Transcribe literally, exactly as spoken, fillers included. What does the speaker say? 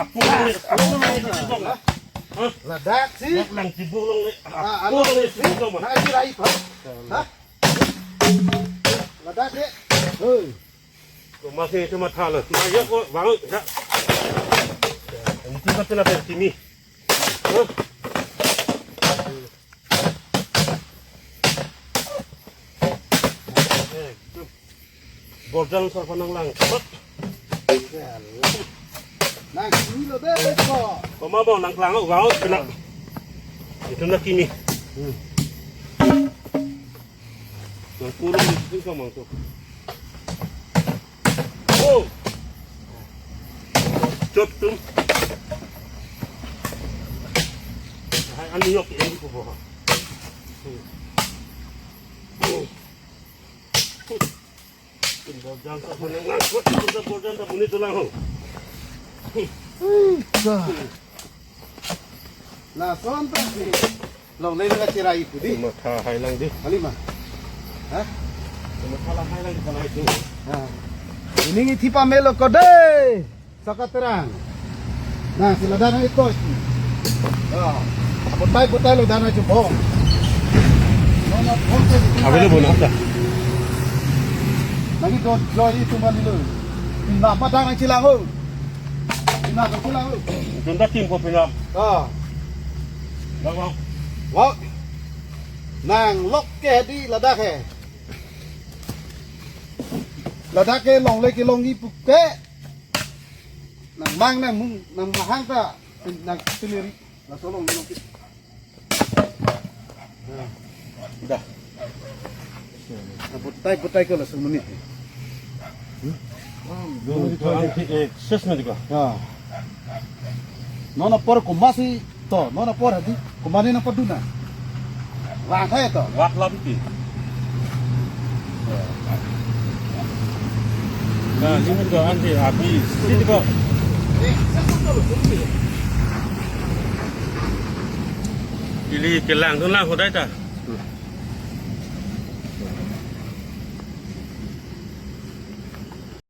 Apo ni, apo ni, apo ni. Hah? Ladak si. Nang, nang sibuk long ni. Ah, apo alo ni si. Sibuk long, Bang. Nang si rai pa. Hah? Ladak de. Hei. Ko masih itu matha lo. Mayo ko bangun. Ya. Ini tu satu lah dari sini. Hah? Borjan sarpa nanglang. Nang kimi lo de ko. Koma bo nanglang o, wow, kena. Itu na kimi. Hmm. Nang kurung itu sama tu. Oh. Chop tum. Hai, ani yok, ani ko bo. Borjan ta punya ngang, borjan ta punya tulang ho. Sa. Lason ta si. Longle nang cherai pu di. Matha hai lang di. Kali ma. Hah? Matha lang hai lang di, kalau itu. Ha. Ini ngithi pamelo ko de. Saka terang. Nah, si ladak nang ikut. Ya. Putai, putai ladak nang jebong. Nona phone se. Abi lo bona ta. Lagi do joy itu mali lo. Pindah ladak nang chelang ho. Pindah nang chelang ho. Junda tim ko pindah. Ah. Bang, bang. Wow. Nang lok ke di ladak he. Ladak ke longle kelongji pu ke. Nang mang nang mung nang mahang ta nang sendiri. Laso long long. Dah. Nah, putai putai ke laso menit. Hmm? Dua, dua, eh, ses menit ko. Ya. Nona por komat si to, nona por hadi, komat ne nang paduna. Wah, hai to. Wah, lam ti. Nah, ini ko ante habis. Sini ko. Ili kelang tu lang hodai ta.